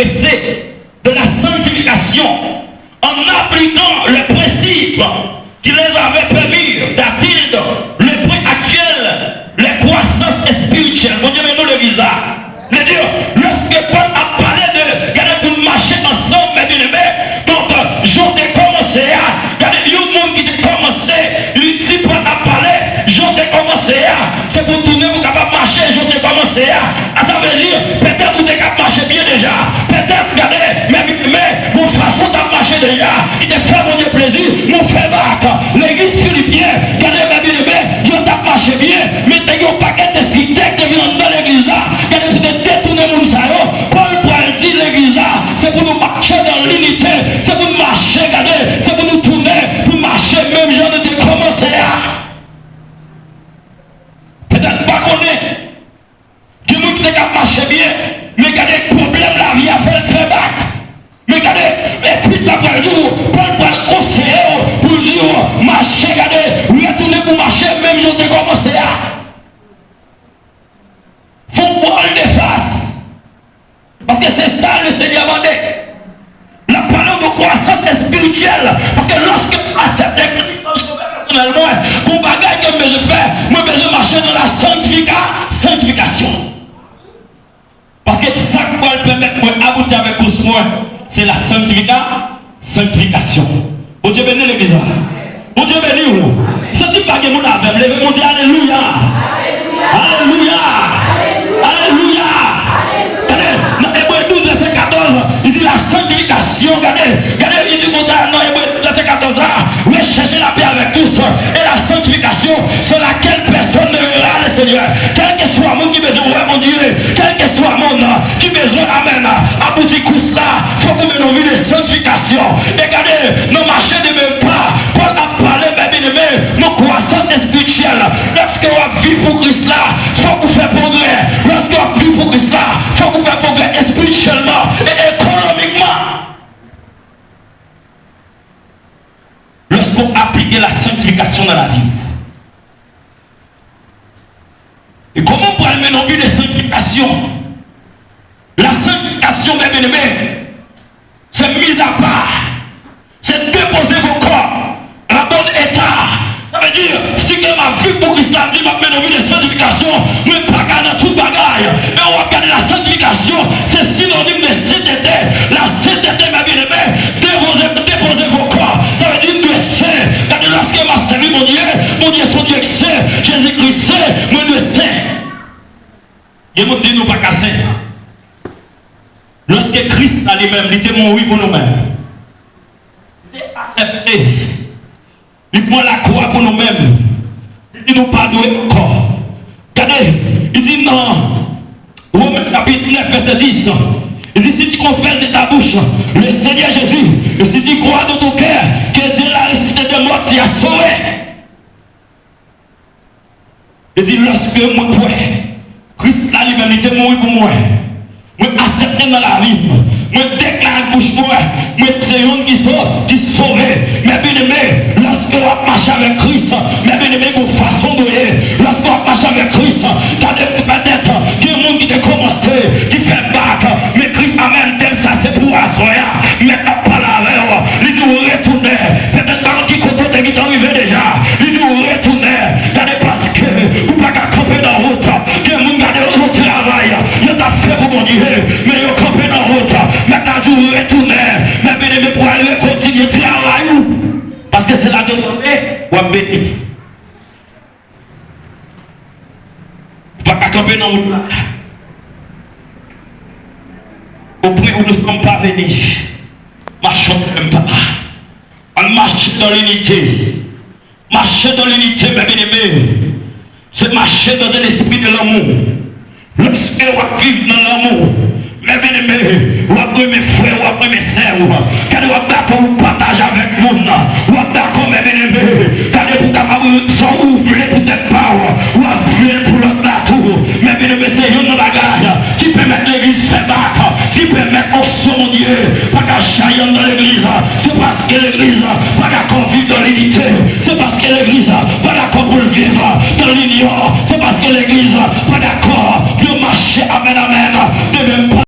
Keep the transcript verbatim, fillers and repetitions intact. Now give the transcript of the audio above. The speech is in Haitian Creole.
progresser de la sanctification en appliquant les principes qui les avaient permis d'atteindre le point actuel, les croissances spirituelles. Bondye beni nou legliz la. Vle di, lòske Pòl ap pale de, gade pou n mache ansanm, mè byeneme, donk, jan w te kòmanse a, gade yon moun ki te kòmanse, li di Pòl ap pale, jan w te kòmanse a, se pou w tounen pou w kapab mache jan w te kòmanse a. A, sa vle di, petèt ou te k ap mache byen deja, petèt, gade, mè byeneme, gon fason w t ap mache deja, ki te fè Bondye plezi, men w fè bak. Legliz Filipyen, gade, mè byeneme, yo t ap mache byen, men te gen yon pakèt lespri tèk te vin anndan legliz la. Gade, pou te detounen moun sa yo, Pòl pral di legliz la, se pou nou mache dans l'unité, se pou nou mache, gade, se pou nou tounen, pou mache menm jan nou te kòmanse a. Petèt ou pa konnen, gen moun ki te k ap mache byen, men gade pwoblèm lavi a fè l fè bak. Men gade, epi l ap pral di w, Pòl pral konseye w pou l di w, mache, gade, retounen pou mache menm jan w te kòmanse a. Fò w volte fas. Paske se sa Lesenyè mande. L ap pale w de kwasans espirityèl. Paske lòske m aksepte Kris kòm Sovè pèsonèl mwen, gon bagay ke m bezwen fè, mwen bezwen mache nan la sanctifica-, sanctification. Paske sa k pral pèmèt mwen abouti avèk kous mwen, se la sanctifica-, sanctification. Bondye beni legliz la. Bondye beni w. M santi m pa gen moun avè m. Leve, moun di alelouya. Alelouya. Alelouya. Gade, nan Ebre douz, vèsè katòz, li di la sanctification. Gade, gade, li di konsa nan Ebre douz, vèsè katòz la, recherchez la paix avec tous et la sanctification, sans laquelle personne ne verra le Seigneur. Kèlkeswa moun ki bezwen wè Bondye, kèlkeswa moun ki bezwen, amèn, abouti Kris la, fòk ou mennen yon vi de sanctification. E gade, nan mache de menm pa, Pòl ap pale, mè byeneme, nan kwasans espirityèl. Lòske w ap viv pou Kris la, fòk ou fè pwogrè. Lòske w ap viv pou Kris la, fòk ou fè pwogrè espirityèlman e ekonomikman. Lòske w aplike la sanctification nan lavi w. E kòman w pral mennen yon vi de sanctification? La sanctification, mè byeneme, se mizapa, se depoze vo kò a bon eta. Sa vle di, si ke m ap viv pou Kris la, m di m ap mennen yon vi de sanctification, mwen pa ka nan tout bagay. E w ap gade la sanctification, se sinonim de sentete. La sentete, mè byeneme, depoze, depoze vo kò. Sa vle di, m dwe sen. Gade, lòske m ap sèvi Bondye, Bondye se yon Dye ki sen, Jezi Kris sen, mwen dwe sen. Gen moun di nou pa ka sen. Lòske Kris la li menm, li te mouri pou nou menm. Li te aksepte. Li pran lakwa pou nou menm. Li di nou pa dwe ankò. Gade, li di nan Women chapit nèf, vèsè dis, li di, si tu confesses de ta bouche le Seigneur Jésus, et si tu crois dans ton cœur que Dieu l'a ressuscité des morts, tu seras sauvé. Li di, lòske mwen kwè, Kris la li menm, li te mouri pou mwen. Mwen aksepte nan lavi m. Mwen deklare ak bouch mwen, mwen se youn ki so-, ki sove. Mè byeneme, lòske w ap mache avèk Kris, mè byeneme, gon fason w dwe ye. Lòske w ap mache avèk Kris, gade, petèt gen moun ki te kòmanse, ki fè bak, men Kris, amèn, tèm sa se pou aswè a. Mèt la ap pale avè w, li di w retounen. Petèt pa konn ki kote w te gentan rive deja, li di w retounen. Gade, paske ou pa ka kanpe nan wout. Gen moun, gade, yo travay, yo t ap fè pou Bondye, men yo kanpe nan wout. Mèt la di w retounen, mè byeneme, pou al rekontinye travay ou. Paske se la ke w kanpe, w ap beni. Ou pa ka kanpe nan wout la. Au point où nous sommes parvenus, marchons de même pas. Ann mache dans l'unité. Mache dans l'unité, mè byeneme, se mache dans un esprit de l'amour. Lòske w ap viv nan lanmou, mè byeneme, w ap renmen frè w, w ap renmen sè w. Gade, w ap dakò pou pataje avèk moun. W ap dakò, mè byeneme, gade, pou kapab fè sa w vle pou tèt pa w, w ap vle l pou lòt la tou. Mè byeneme, se youn nan bagay ki pèmèt legliz fè bak, ki pèmèt onksyon Bondye pa ka jayi anndan legliz. Se paske legliz pa dakò viv dans l'unité. Se paske legliz pa dakò pou l viv dans l'union. Se paske legliz pa dakò pou yo mache, amèn, amèn,